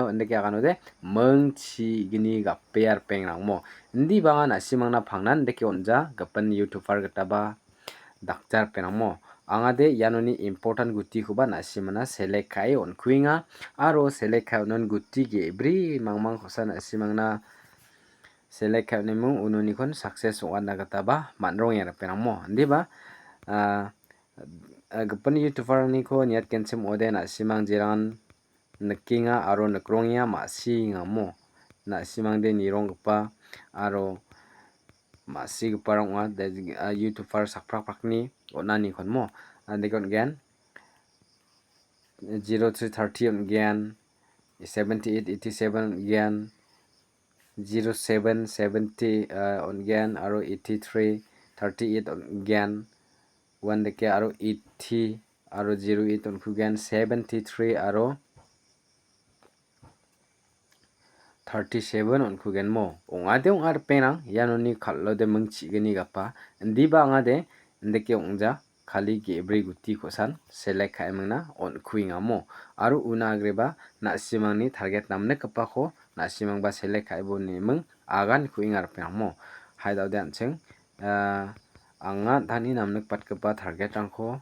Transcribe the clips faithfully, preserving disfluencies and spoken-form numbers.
uno indake aganode ming chigni gapea ripengrangmo. Indi banga na·simangna pangnan indake on·ja gipin YouTuber gitaba dakja ripengrangmo. Angade ianoni important gutikoba na·simana select ka·e on·kuenga. Aro select ka·e on·on guti ge·bri mangmangkosa na·simangna select ka·e on·emung unonikon success ong·atna gitaba man·rongenga ripengrangmo. Indiba, ah, ah, gipin YouTuber-rangko niatgenchim ong·ode na·simang jerangan nikenga aro nikrongenga ma·singamo. Na·simangde nironggipa aro ma·sigiparang ong·a, de-, ah, YouTuber sakprakprakni on·anikonmo. Andake on·gen, zero three thirty on·gen, seventy eight eighty seven on·gen, zero seven seventy, ah, on·gen, aro eighty three thirty eight on·gen, uandake aro eighty aro zero eight on·kugen, seventy three aro thirty seven on·kugenmo. Ong·ade ong·a ripengrang, ianoni kal·ode ming chigni gapa. Indiba ong·ade, indake ong·ja, kali ge·bri gutikosan select ka·emingna on·kuengamo. Aro una agreba, na·simangni target namnikgipako, na·simangba select ka·ebo neming agan kuenga ripengrangmo. Haida ode an·ching, ah, anga an·tangni namnikbatgipa target-rangko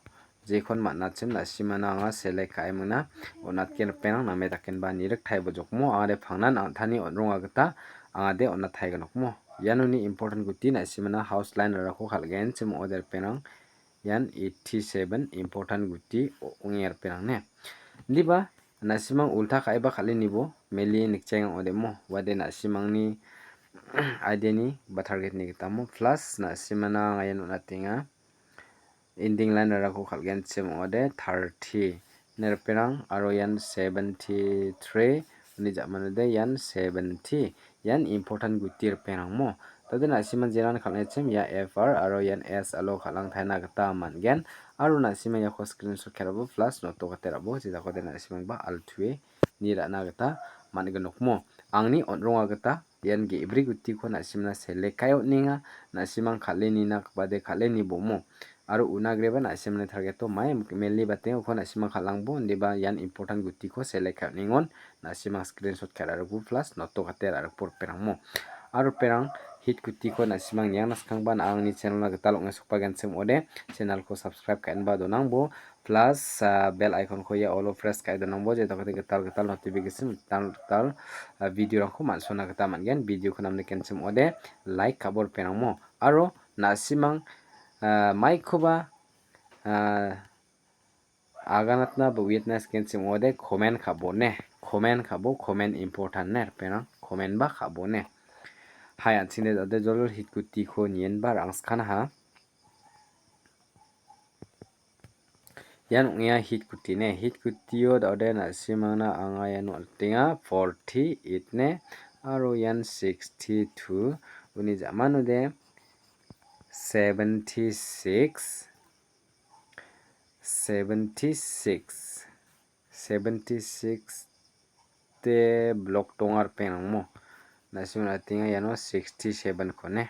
jekon man·achim na·simana anga select ka·emingna on·atgen ripengrang name dakenba niriktaibojokmo, angade pangnan an·tangni on·ronga gita angade on·ataigenokmo. Ianoni important guti na·simana house line-rarako kal·genchim ong·ode ripengrang. Ian eighty seven important guti o-, ong·e ripengrang ne. Indiba na·simang ulta ka·eba kal·enibo meli nikcheng ong·odemo. Uade na·simangni idea-ni ba target-ni gitamo plus na·simana anga ian on·atenga. Ending line-rarako kal·genchim ong·ode thirty ine ripengrang aro ian seventy three uni ja·manode ian seventy. Ian important guti ripengrangmo. Tade na·siman jeran kal·anichim ia F R aro ian S alo kal·angtaina gita man·gen. Aro na·siman iako screenshot kerabo plus noto gate rabo jedakode na·simangba altue ni ra·na gita man·gnokmo. Angni on·ronga gita ian ge·bri gutiko na·simna select ka·e on·enga. Na·simang kal·e nina bade kal·e nibomo. Aro una agreba na·simni target-o mai meli batengako na·simang kal·angbo, indiba ian important gutiko select ka·e on·engon. Na·simang screenshot ka·e ra·rikbo plus noto gate ra·rikbo ripengrangmo. Aro ripengrang hit gutiko na·simang niangna skangba na·a angni channel-na gital ong·e sokbagenchim ong·ode, channel-ko subscribe ka·enba donangbo. Plus, ah, bell icon-ko ia all-o press ka·e donangbo, je dakode gital gital notification, gital gital, ah, video-rangko man·sona gita man·gen. Video-ko namnikenchim ong·ode, like ka·bo ripengrangmo. Aro na·simang, ah, maikoba, ah, aganatna ba witness genchim ong·ode, comment ka·bo ne. Comment ka·bo, comment important ne, ripengrang. Comment-ba ka·bo ne. Hai, an·chingde dal·de jol hit gutiko nienba ra·angskanaha. Ian ong·a hit guti ne. Hit gutio dal·de na·simangna anga iano on·atenga forty-eight ne. Aro ian sixty-two. Uni ja·manode seventy-six. Seventy-six. Seventy-six de block donga ripengrangmo. Na·simang on·atenga iano sixty-seven-ko ne.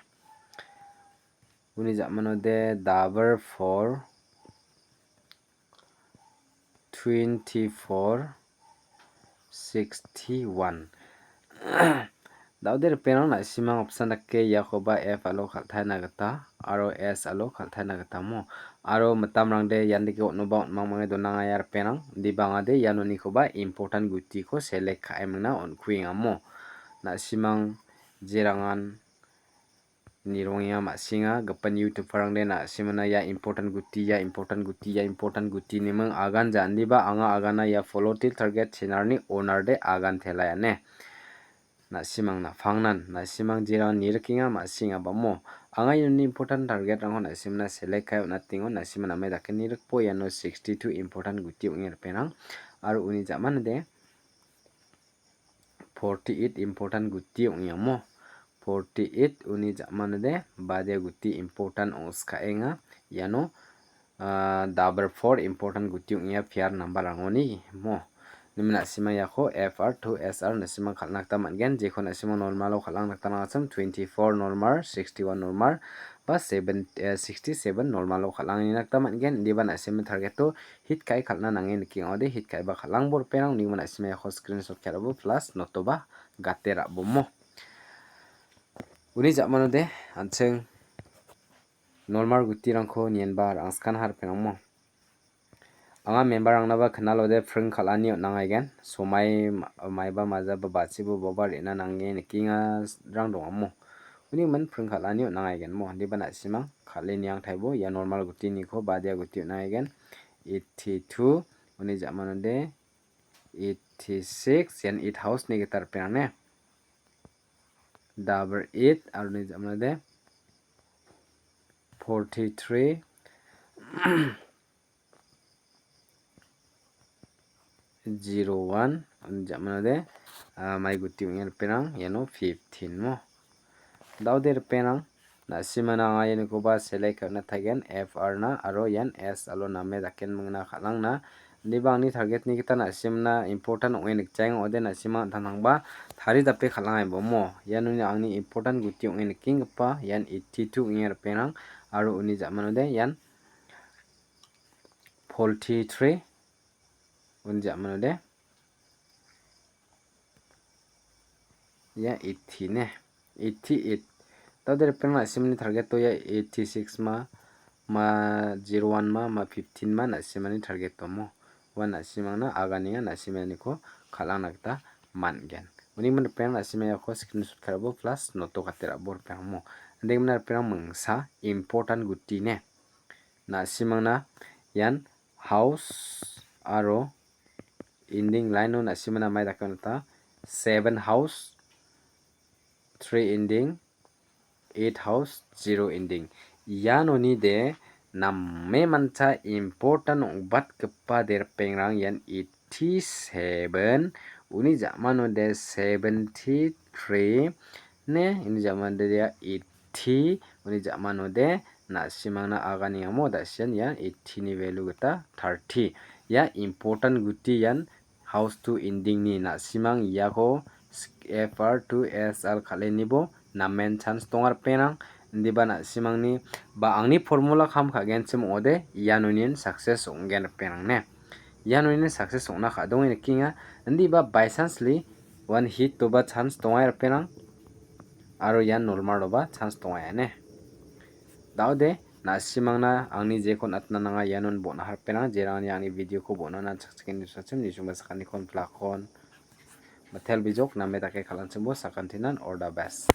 Uni ja·manode double four, twenty-four, sixty-one. Dal·de ripengrang na·simang apsan dake iakoba F alo kal·taina gita aro S alo kal·taina gita mo. Aro mitamrangde iandake on·oba on·mangmange donangaia ripengrang. Dibangade ianonikoba important gutiko select ka·emingna on·kuengamo. Na·simang jerangan nirongenga ma·senga. Gipin YouTuberrangde na·simana ia important guti, ia important guti, ia important guti niming agan ja·andiba anga agana ia follow til target channelni owner de agan telaiane. Na·simangna pangnan, na·simang jerangan nirikenga ma·senga bamo. Anga iani important targetrangko na·simana select ka·e on·atengon, na·simana ame dake nirikbo iano sixty-two important guti ong·e ripengrang. Aro uni ja·manade forty-eight important guti ong·enga mo. Forty-eight uni ja·manode badia guti important ong·skaenga. Iano, ah, double four important guti ong·enga pair number-rangoni mo. Nime na·sima iako F R to S R na·sima kal·na gita man·gen. Jeko na·sima normal-o kal·angna gita nangachim, twenty-four normal, sixty-one normal, ba seven, eh, sixty-seven normal-o kal·angenna gita man·gen. Indiba na·sima target-o hit ka·e kal·na nange nikenga ong·ode, hit ka·eba kal·angbo ripengrang, unigimin na·sima iako screenshot ka·e ra·bo plus notoba gate ra·bomo. Uni ja·manode an·ching normal gutirangko nienba ra·angskana ripengrangmo. Anga member-rangnaba knalode pring kal·ani on·angaigen. Somai ma-, maiba majaba bachibo boba re·na nange nikengarang dongamo. Unigimin pring kal·ani on·angaigenmo. Indiba na·simang kal·e niangtaibo ia normal gutiniko badia guti on·angaigen. Eighty-two, uni ja·manode eighty-six, ian eight house-ni gita ripengrang ne. Double eight, aro uni ja·manode forty-three, zero one, uni ja·manode, ah, mai guti ong·e ripengrang, iano fifteen mo. Dal·de ripengrang, na·simana anga ianikoba select ka·na taigen, F R na, aro ian S alo name dakenmingna kal·angna. Indiba angni target-ni gita na·simna important ong·e nikjaenga ong·ode na·sima an·tangtangba taridape kal·angaibomo. Ianoni angni important guti ong·e nikenggipa ian eighty-two ong·e ripengrang, aro uni ja·manode ian forty-three, uni ja·manode ia eighty ne, eighty-eight. Dal·de ripengrang na·simani target-o ia eighty-six ma, ma zero one ma, ma fifteen ma na·simani target-o mo. Ua na·simangna aganenga na·simaniko kal·angna gita man·gen. Unigimin ripengrang na·sima iako screenshot ka·e ra·bo plus noto gate ra·bo ripengrang mo. Indigimin ripengrang mingsa important guti ne. Na·simangna ian house aro ending line-o na·simana mai dake on·ata. Seven house, three ending, eight house, zero ending. Ianoni de name mancha important ong·batgipa de ripengrang ian eighty-seven, uni ja·manode seventy-three ne, uni ja·manode eighty, uni ja·manode na·simangna aganengamo da·sian ian eighty-ni value gita thirty. Ia important guti ian house to ending-ni na·simang iako F R two S L kal·enibo namen chance donga ripengrang. Indiba na·simangni ba angni formula kam ka·genchim ong·ode ianonin success ong·gen ripengrang ne. Ianonin success ong·na ka·donge nikenga. Indiba by chance li one hit doba chance donga ripengrang. Aro ian normal doba chance donga ine. Da·ode na·simangna angni jekon atna nanga ianon bon·a ripengrang, jerangni angni video ko bon·ana chakchiken nisachim nisungba sakantikon plakon. Matel bijok name dake kal·anchimbo sakantinan all the best.